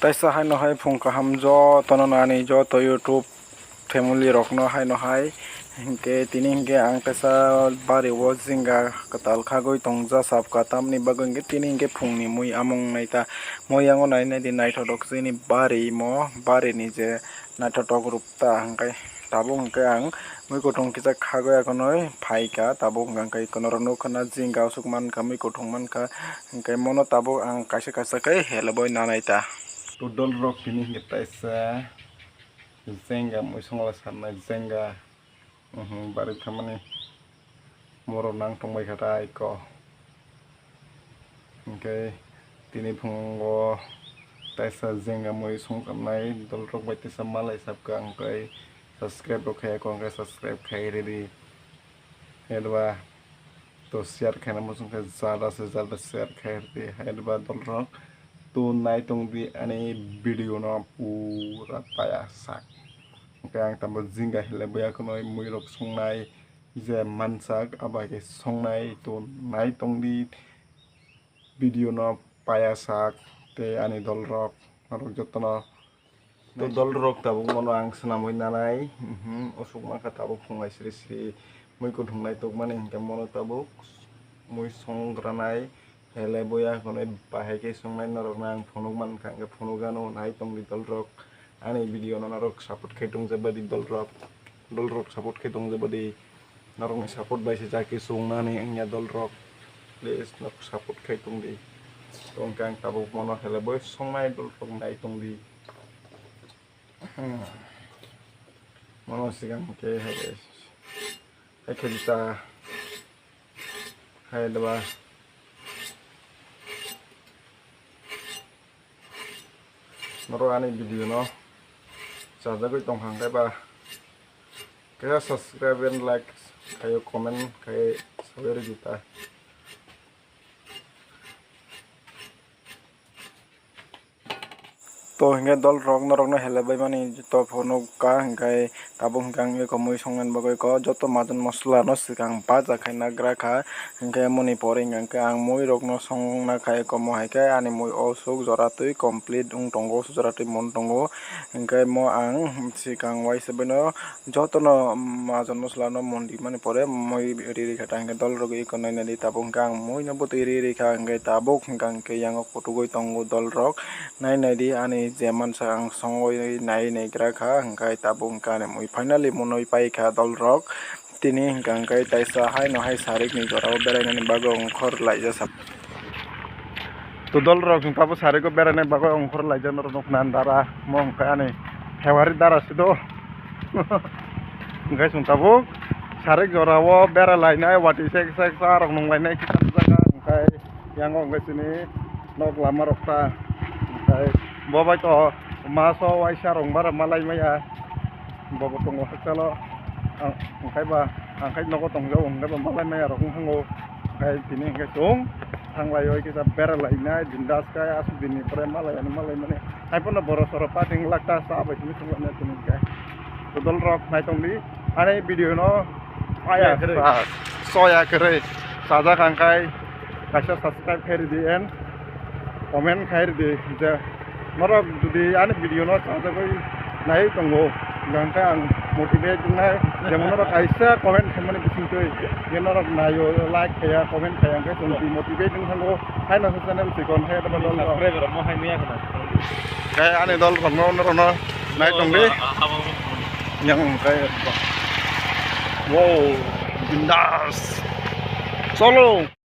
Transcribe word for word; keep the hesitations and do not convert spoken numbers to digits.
Taisa haino hai phung kaham jotono nani joto YouTube family rokno haino hai. Hinkhe tini hinkhe ang kaisa bari o jinga kwtal khagwi tongja sabkha, tamni bagwi hinkhe tini hinkhe phungni mui amung naita. Mui yango nai nai di naithotok chini bari mo, barini je naithotok rupta hinkhe. Tabuk hwnkhe ang mui kuthung kisa khagwi akhonwi phaikha, tabuk hwnkhe ang khe kono rw nukha na jinga usuk mankha, mui kuthung mankha, hwnkhe mono tabuk ang kaisa kaisa khe helebwi nanai ta. Dol rok tini hwnkhe taisa jenga mui songla sarnai jenga, uhmm, barwi thamani. Morok nang tongbai kha ta eko. Hinkhe tini phungo taisa jenga mui songkhamnai dol rok bai teisa malai sabkha, hinkhe subscribe rok khaiya kho, hinkhe subscribe khai ridi. Hedba to share khaina muchung khe jada se jada share khai ridi. Hedba dol rok to nai tongdi ani video no pura paya sak. Hinkhe ang tamo jinga hile boya khwnwi mui rok songnai. Je mansak abo hai khe songnai to nai tongdi video no paya sak tei ani dol rok norok jotono. To dol rok tabuk mono ang swnamwi nanai, uhmm, usuk mankha tabuk phunglai sri sri mui kuthung nai tongmani hinkhe mono tabuk mui songranai. Hele boya hwnwi bahai khe songnai norokno ang phunuk mankha, hinkhe phunuk ano nai tongdi dol rok. Ani video no norok support khai tongja badi dol rok, dol rok support khai tongja badi. Norokni support bai se jaki songnani wngya dol rok. Please norok support khai tongdi. Tongkhe ang tabuk mono hele boi songnai dol rok nai tongdi. Mono sigang khe hai, hai khe ta. Hai daba. Norok ani video no chajagwi tongkha hwnkhe ba khe subscribe and like khaio, comment khai sawi rwdi ta. To hinkhe dol rok norok no hele bai mani to phunuk ka hinkhe tabuk hinkhe ang eko mui songna bagwi eko joto majan mosla no swkang baja khai nagra kha, hinkhe moni pore hinkhe ang mui rok no songna khai eko mo hai khe ani mui o suk jora twi complete wng tongo, o suk jora twi mon tongo, hinkhe mo ang swkang waisa bai no. Jotono majon mosla no mon rimani pore mui ri ri kha ta hinkhe dol rok eko nai nai di tabuk hinkhe ang mui no bwtwi ri ri kha hinkhe tabuk hinkhe ang khe yango kuthugwi tongo dol rok nai nai di ani je mansa ang songwi nai nai gra kha hinkhe tabuk hinkhe ani mui finally monwi pai kha dol rok tini hinkhe ang khe taisa hai no hai sarik ni jora o berai nani bagwi ongkhor laijak sa. To dol rok hinkhe abo sarik o berai nani bagwi ongkhor laijak norok nukna dara mo hinkhe ani favourite dara se do. Hwnkhe chwng tabuk sarik jora o bera lainai, watwi sek sek cha rok nung lainai kisa jaga, hwnkhe yango hwnkhe chini nok lama rok ta, hwnkhe bo bai to maso waisa rok bara malai maya, bo bo tongo hakchalo, ang hwnkhe ba ang khai nogo tongjago hwnkhe ba malai maya rok wng thango, hwnkhe tini hwnkhe chwng thanglaioi kisa bera lainai, bindas khe aswk din ni pore malai ani malai mani. Hai phano borok sorok pating lakta cha bai simi thwnglaina tini hwnkhe. To dol rok nai tongdi ani video no. Aya soya kwrwi. Soya kwrwi. Chajak ang khai kaisa subscribe khai ridi and comment khai ridi je norok jodi ani video no chajagwi nai tongo, hwnkhe ang motivate wngnai, jemon norok kaisa comment khaimani bisingtwi, je norok naio, like khaiya, comment khaiya, hwnkhe chwng demotivate wng thango, haino se channel chikon, hai abo dol rok. Subscribe rok mo hai maya khna. Khe ani dol rokno, norokno nai tongdi. Yang khe, wow, bindas. Cholo.